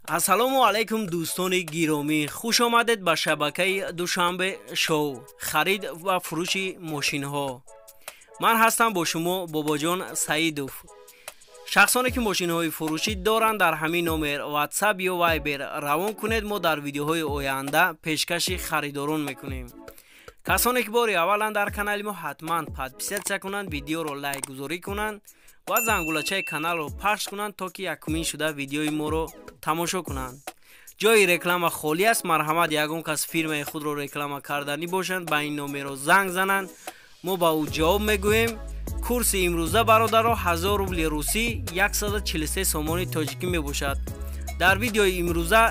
Ассалому алайкум дӯстони гиромӣ, хуш омадед ба шабакаи Душанбе шоу, харид ва фурӯши мошинҳо. Ман ҳастам бо шумо Бобоҷон Саидов. Шахсоне ки мошинҳои фурӯшӣ доранд, дар ҳамин номер WhatsApp ё Viber равон кунед, мо дар видеоҳои оянда пешкаши харидорон мекунем. Касоне ки бори аввалан дар канали мо, ҳатман подписаться кунанд, видеоро лайкгузорӣ кунанд ва зангулачаи каналро пахш кунанд, то ки якумин шуда видеои моро тамошо кунанд. Ҷои реклама холӣ аст, марҳамат, ягон кас фирмаи худро реклама карданӣ бошанд, ба ин номерро занг зананд, мо ба ӯ ҷавоб мегӯем. Курси имрӯза, бародаро, 1000 рубли русӣ 143 сомони тоҷикӣ мебошад. Дар видеои имрӯза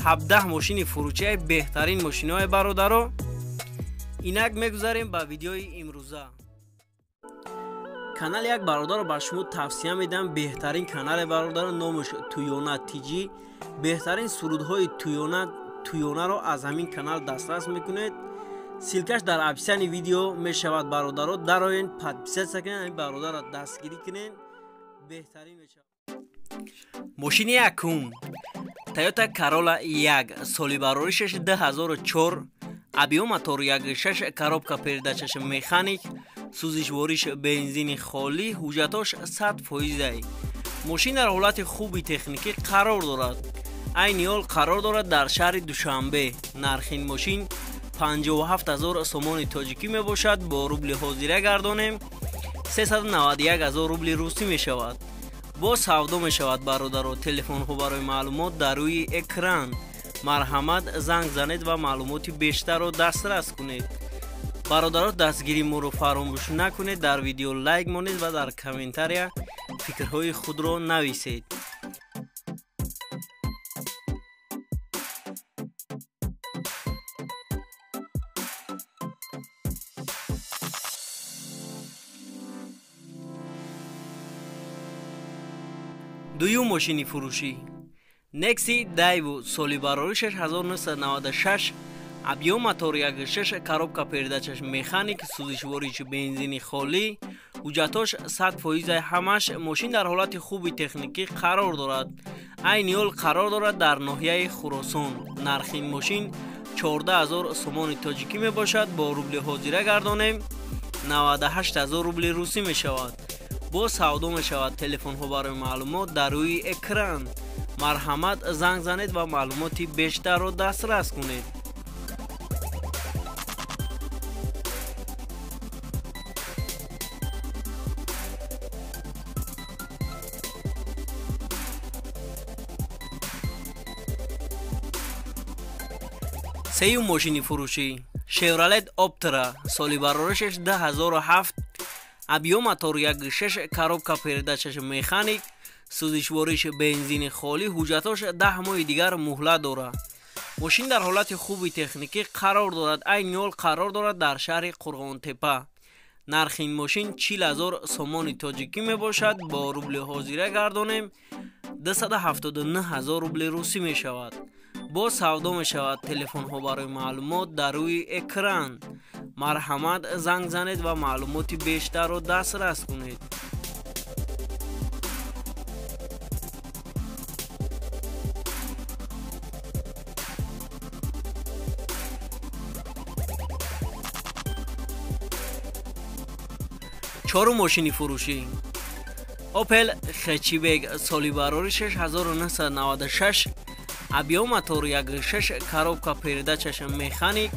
17 мошини фурӯшии беҳтарин мошинои бародаро. Инак мегузарем ба видеои имрӯза. Канали як бародаро ба шумо тавсия медиҳам, беҳтарин канали бародаро, номаш Туёна Тиҷӣ. Беҳтарин сурудҳои Туёнаро аз ҳамин канал дастрас мекунед. Ссылка ш дар описании видео мешавад, бародаро, дароен, подписаться кунед, ҳамин бародарро дастгирӣ кунед, беҳтарин мешавад. Мошини якум Toyota Corolla 1, соли бароришаш 2004, объём мотор 1.6, коробка передач аш механик, сӯзишвориш бензини холӣ, ҳуҷҷатош 100%. Мошин дар ҳолати хуби техникӣ қарор дорад. Айни ҳол қарор дорад дар шаҳри Душанбе. Нархи ин мошин 57 000 сомони тоҷикӣ мебошад. Бо рубли ҳозира гардонем, 391 000 рубли русӣ мешавад. Боз савдо мешавад, бародаро. Телефонҳо барои маълумот дар рӯи экран. Марҳамат, занг занед ва маълумоти бештарро дастрас кунед. Бародаро, дастгирии моро фаромӯш накунед, дар видео лайк монед ва дар комментария фикрҳои худро нависед. Дуюм мошини фурӯшӣ Некси Дайву, соли бароришаш 1996, объём мотор 1.6, коробка передач аш механик, сӯзишвориш бензини холӣ, ҳуҷҷатош 100% ҳамаш. Мошин дар ҳолати хуби техникӣ қарор дорад. Айни ҳол қарор дорад дар ноҳияи Хуросон. Нархи ин мошин 14 000 сомони тоҷикӣ мебошад. Бо рубли ҳозира гардонем, 98 000 рубли русӣ мешавад. Боз савдо мешавад. Телефонҳо барои маълумот дар рӯи экран. Марҳамат, занг занед ва маълумоти бештарро дастрас кунед. Сеюм мошини фурӯшӣ Chevrolet Optra, соли бароришаш 2007, объём мотор 1.6, коробка передач аш механик, сӯзишвориш бензини холӣ, ҳуҷҷатош 10 моҳи дигар муҳлат дорад. Мошин дар ҳолати хуби техникӣ қарор дорад. Айни ҳол қарор дорад дар шаҳри Қурғонтепа. Нархи ин мошин 40 000 сомони тоҷикӣ мебошад. Бо рубли ҳозира гардонем, 279 000 рубли русӣ мешавад. Боз савдо мешавад. Телефонҳо барои маълумот дар рӯи экран. Марҳамат, занг занед ва маълумоти бештарро дастрас кунед. Чорум мошини фурӯшӣ Opel Hatchback, соли бароришаш 1996, объём мотор 1.6, коробка передач аш механик,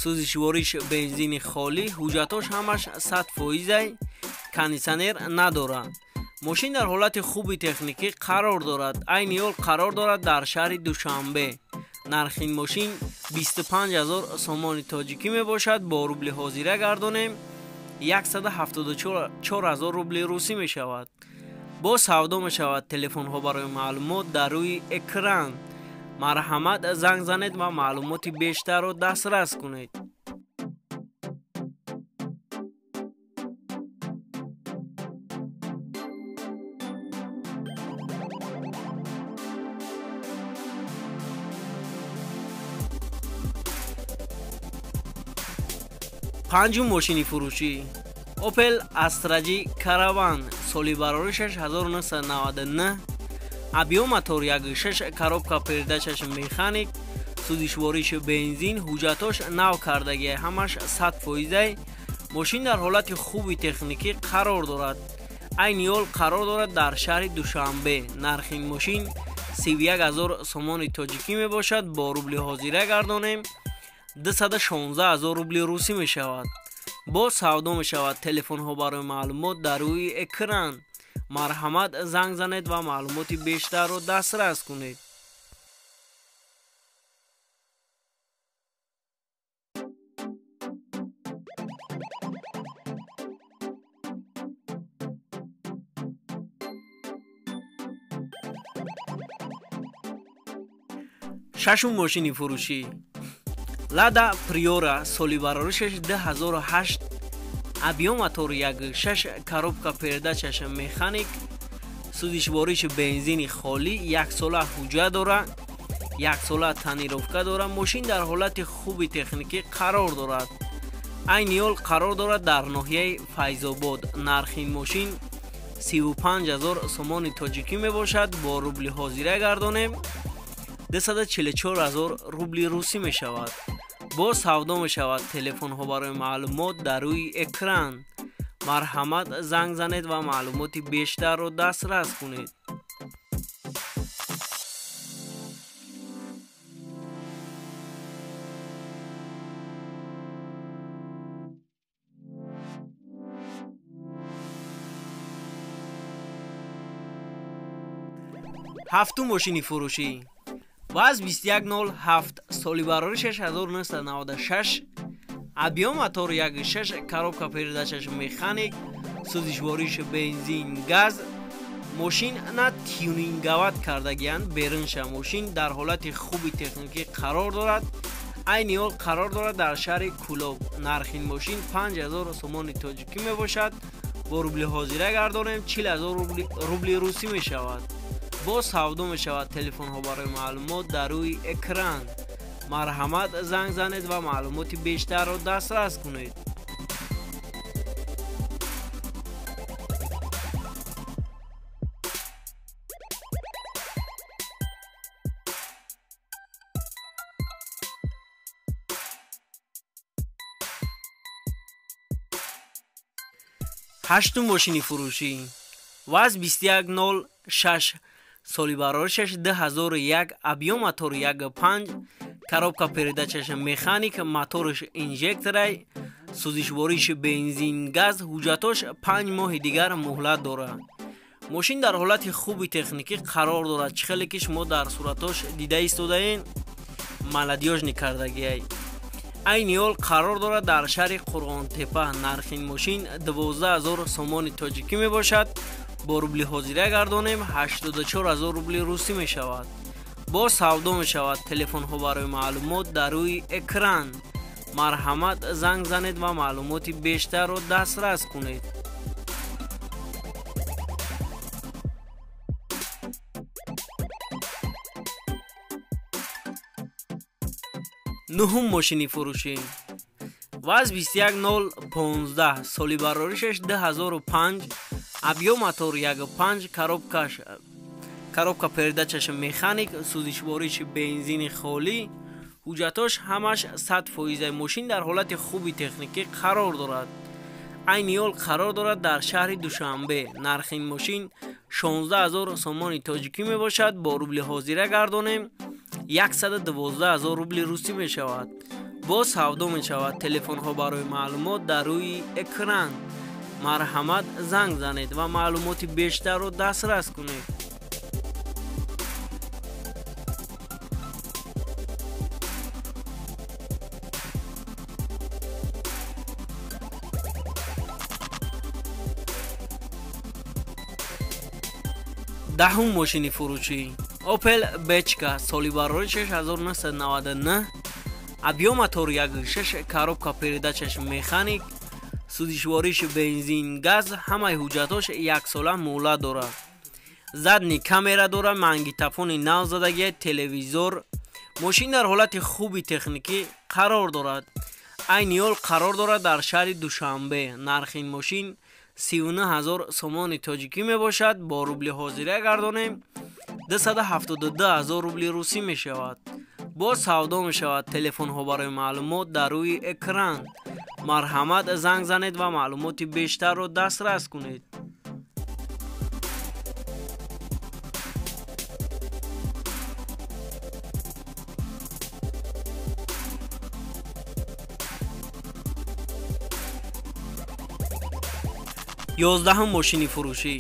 сӯзишвориш бензини холӣ, ҳуҷҷатош ҳамаш 100%, кондитсионер надорад. Мошин дар ҳолати хуби техникӣ қарор дорад. Айни ҳол қарор дорад дар шаҳри Душанбе. Нархи ин мошин 25 000 сомони тоҷикӣ мебошад. Бо рубли ҳозира гардонем, 174 000 рубли русӣ мешавад. Боз савдо мешавад. Телефонҳо барои маълумот дар рӯи экран. Марҳамат, занг занед ва маълумоти бештарро дастрас кунед. Панҷум мошини фурӯшӣ Opel Astra J Caravan, соли бароришаш 1999, Объём мотор 1.6, коробка передачаш механик, сӯзишвориш бензин, ҳуҷҷатош нав кардагиай, ҳамаш 100%. Мошин дар ҳолати хуби техникӣ қарор дорад. Айни ҳол қарор дорад дар шаҳри Душанбе. Нархи ин мошин 31 000 сомони тоҷикӣ мебошад. Бо рубли ҳозира гардонем 216 000 рубли русӣ мешавад. Боз савдо мешавад. Телефонҳо барои маълумот дар рӯи экран. Марҳамат, занг занед ва маълумоти бештарро дастрас кунед. Шашум мошини фурӯшӣ Лада Приора, соли бароришаш 2008, объём мотор 1.6, коробка передачаш механик, сӯзишвориш бензини холӣ, яксола ҳуҷҷат дора, яксола тонировка дора. Мошин дар ҳолати хуби техникӣ қарор дорад. Айни ҳол қарор дорад дар ноҳияи Файзобод. Нархи ин мошин 35 000 сомони тоҷикӣ мебошад. Бо рубли ҳозира гардонем 244 000 рубли русӣ мешавад. Боз савдо мешавад. Телефонҳо барои маълумот дар рӯи экран. Марҳамат, занг занед ва маълумоти бештарро дастрас кунед. Ҳафтум мошини фурӯшӣ ВАЗ 2107, соли бароришаш 1996, объём мотор 1.6, коробка передачаш механик, сӯзишвориш бензин газ. Мошин на тюнинговать кардагиянд, берунша. Мошин дар ҳолати хуби техникӣ қарор дорад. Айни ҳол қарор дорад дар шаҳри Кӯлоб. Нархи ин мошин 5000 сомони тоҷикӣ мебошад. Бо рубли ҳозира гардонем 40 000 рубли русӣ мешавад. Боз савдо мешавад. Телефонҳо барои маълумот дар рӯи экран. Марҳамат, занг занед ва маълумоти бештарро дастрас кунед. Ҳаштум мошини фурӯшӣ ВАЗ 2106, соли бароришаш 2001, объём мотор 1.5, коробка передачаш механик, моторш инжекторай, сӯзишвориш бензин газ, ҳуҷҷатош 5 моҳи дигар муҳлат дорад. Мошин дар ҳолати хуби техникӣ қарор дорад. Чӣ хеле ки шумо дар суратош дида истодаен, молодёжный кардагиай. Айни ҳол қарор дорад дар шаҳри Қурғонтепа. Нархи ин мошин 12 000 сомони тоҷикӣ мебошад. Бо рубли ҳозира гардонем 84 000 рубли русӣ мешавад. Боз савдо мешавад. Телефонҳо барои маълумот дар рӯи экран. Марҳамат, занг занед ва маълумоти бештарро дастрас кунед. Нуҳум мошини фурӯшӣ ВАЗ 21015, соли бароришаш 2005, объём мотор 1.5, коробка передачаш механик, сӯзишвориш бензини холӣ, ҳуҷҷатош ҳамаш 100%. Мошин дар ҳолати хуби техникӣ қарор дорад. Айни ҳол қарор дорад дар шаҳри Душанбе. Нархи ин мошин 16 000 сомони тоҷикӣ мебошад. Бо рубли ҳозира гардонем 112 000 рубли русӣ мешавад. Боз савдо мешавад. Телефонҳо барои маълумот дар рӯи экран. Марҳамат, занг занед ва маълумоти бештарро дастрас кунед. Даҳум мошини фурӯшӣ Opel Бечка, соли бароришаш 1999, объём мотор 1.6, коробка передачаш механик, сӯзишвориш бензин газ, ҳамаи ҳуҷҷатош яксола муҳлат дорад. Задний камера дорад, магнитофони нав задагия, телевизор. Мошин дар ҳолати хуби техникӣ қарор дорад. Айни ҳол қарор дорад дар шаҳри Душанбе. Нархи ин мошин 39 000 сомони тоҷикӣ мебошад. Бо рубли ҳозира гардонем 272 ҳазор рубли русӣ мешавад. Боз савдо мешавад. Телефонҳо барои маълумот дар рӯи экран. Марҳамат, занг занед ва маълумоти бештарро дастрас кунед. Ёздаҳум мошини фурӯшӣ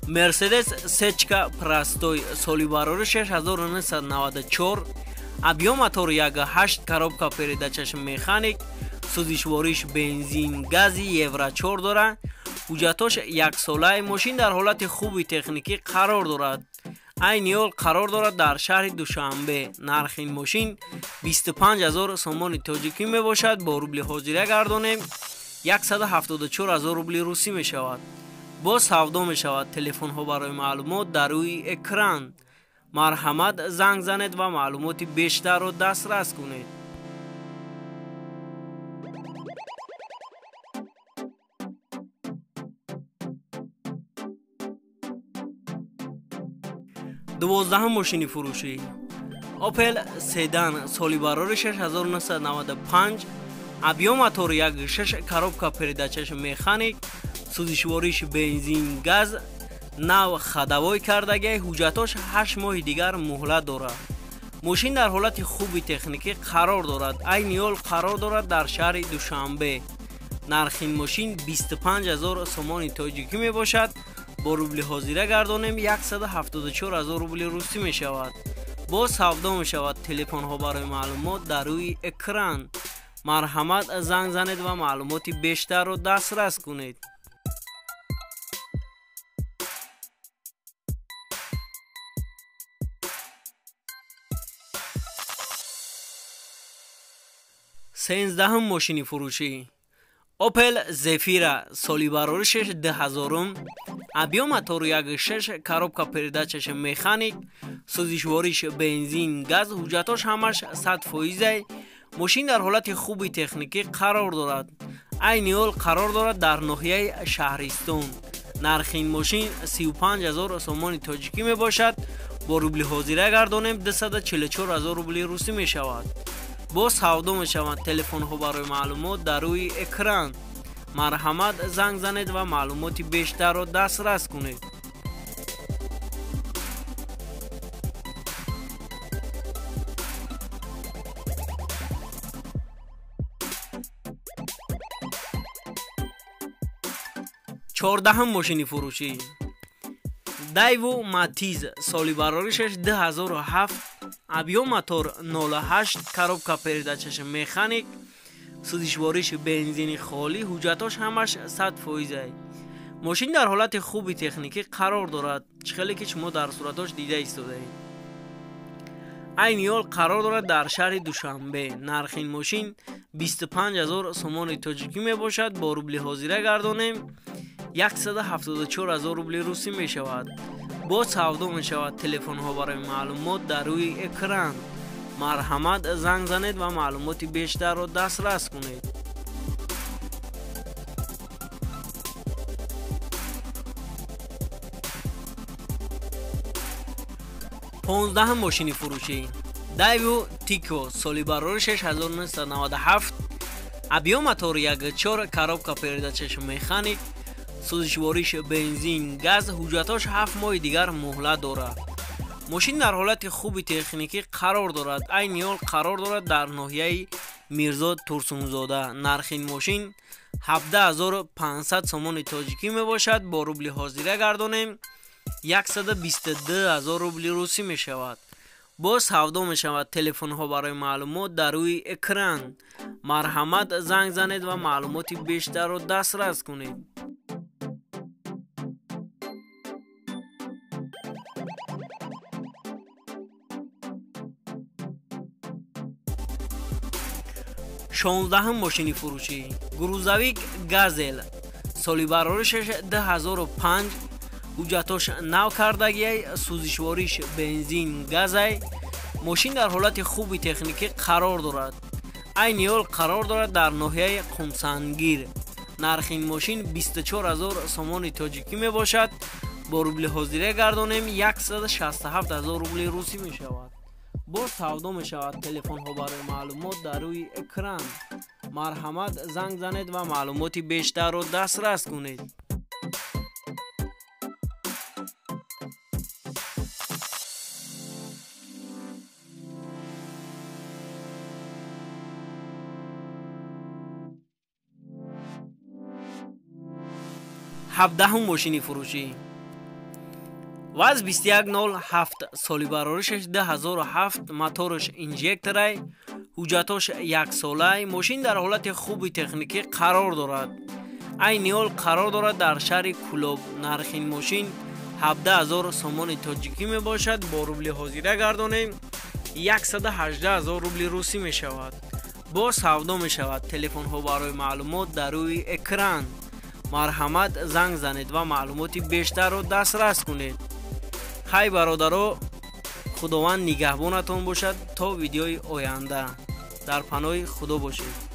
Мерседес Сечка Простой, соли барори 6994, объём мотор 1.8, коробка передачаш механик, сӯзишвориш бензин гази Евро 4 дора. Ҳуҷҷатош яксолаи. Мошин дар ҳолати хуби техникӣ қарор дорад. Айни ҳол қарор дорад дар шаҳри Душанбе. Нархи ин мошин 25 ҳазор сомони тоҷикӣ мебошад. Бо рубли ҳозира гардонем, 174 ҳазор рубли русӣ мешавад. Боз савдо мешавад. Телефонҳо барои маълумот дар рӯи экран. Марҳамат, занг занед ва маълумоти бештарро дастрас кунед. Дувоздаҳум мошини фурӯшӣ Opel Sedan, соли барори 6995, объём мотор 1.6, коробка передачаш механик, сӯзишвориш бензин газ, нав ходовой кардагиай. Ҳуҷҷатош 8 моҳи дигар муҳлат дорад. Мошин дар ҳолати хуби техникӣ қарор дорад. Айни ҳол қарор дорад дар шаҳри Душанбе. Нархи ин мошин 25 ҳазор сомони тоҷикӣ мебошад. Бо рубли ҳозира гардонем, 174 ҳазор рубли русӣ мешавад. Боз савдо мешавад. Телефонҳо барои маълумот дар рӯи экран. Марҳамат, занг занед ва маълумоти бештарро дастрас кунед. Сенздаҳум мошини фурӯшӣ Opel Zafira, соли бароришаш 2000, объём мотор 1.6, коробка передачаш механик, сӯзишвориш бензин газ, ҳуҷҷатош ҳамаш 100%. Мошин дар ҳолати хуби техникӣ қарор дорад. Айни ҳол қарор дорад дар ноҳияи Шаҳристон. Нархи ин мошин 35 ҳазор сомони тоҷикӣ мебошад. Бо рубли ҳозира гардонем, 244 ҳазор рубли русӣ мешавад. Боз савдо мешаванд. Телефонҳо барои маълумот дар рӯи экран. Марҳамат, занг занед ва маълумоти бештарро дастрас кунед. Чордаҳум мошини фурӯшӣ Дайву Матиз, соли бароришаш 2007, объём мотор 0.8, коробка передачаш механик, сӯзишвориш бензини холӣ, ҳуҷҷатош ҳамаш 100%. Мошин дар ҳолати хуби техникӣ қарор дорад, чӣ хеле ки шумо дар суратош дида истодаед. Айни ҳол қарор дорад дар шаҳри Душанбе. Нархи ин мошин 25 ҳазор сомони тоҷикӣ мебошад. Бо рубли ҳозира гардонем, 174 ҳазор рубли русӣ мешавад. Боз савдо мешавад. Телефонҳо барои маълумот дар рӯи экран. Марҳамат, занг занед ва маълумоти бештарро дастрас кунед. Понздаҳум мошини фурӯшӣ Дайву Тико, соли барори 6997, объём мотор 1.4, коробка передачаш механик, сӯзишвориш бензин газ, ҳуҷҷатош 7 моҳи дигар муҳлат дорад. Мошин дар ҳолати хуби техникӣ қарор дорад. Айни ҳол қарор дорад дар ноҳияи Мирзо Турсунзода. Нархи ин мошин 17500 сомони тоҷикӣ мебошад. Бо рубли ҳозира гардонем, 122 ҳазор рубли русӣ мешавад. Боз савдо мешавад. Телефонҳо барои маълумот дар рӯи экран. Марҳамат, занг занед ва маълумоти бештарро дастрас кунед. 16 мошини фурӯшӣ Грузовик Газел, соли бароришаш 2005, ҳуҷҷатош нав кардагиай, сӯзишвориш бензин газай. Мошин дар ҳолати хуби техникӣ қарор дорад. Айни ҳол қарор дорад дар ноҳияи Қумсангир. Нархи ин мошин 24 000 сомони тоҷикӣ мебошад. Бо рубли ҳозира гардонем 167 000 рубли русӣ мешавад. Боз савдо мешавад. Телефонҳо барои маълумот дар рӯи экран. Марҳамат, занг занед ва маълумоти бештарро дастрас кунед. Ҳабдаҳум мошини фурӯшӣ. ВАЗ 2107, соли бароришаш 2007, мотораш инжекторай, ҳуҷҷатош яксолай. Мошин дар ҳолати хуби техникӣ қарор дорад. Айни ҳол қарор дорад дар шаҳри Кӯлоб. Нархи ин мошин 17 000 сомони тоҷикӣ мебошад. Бо рубли ҳозира гардонем 118 000 рубли русӣ мешавад. Боз савдо мешавад. Телефонҳо барои маълумот дар рӯи экран. Марҳамат, занг занед ва маълумоти бештарро дастрас кунед. Хай, бародаро, Худованд нигаҳбонатон бошад. То видеои оянда дар паноҳи Худо бошед.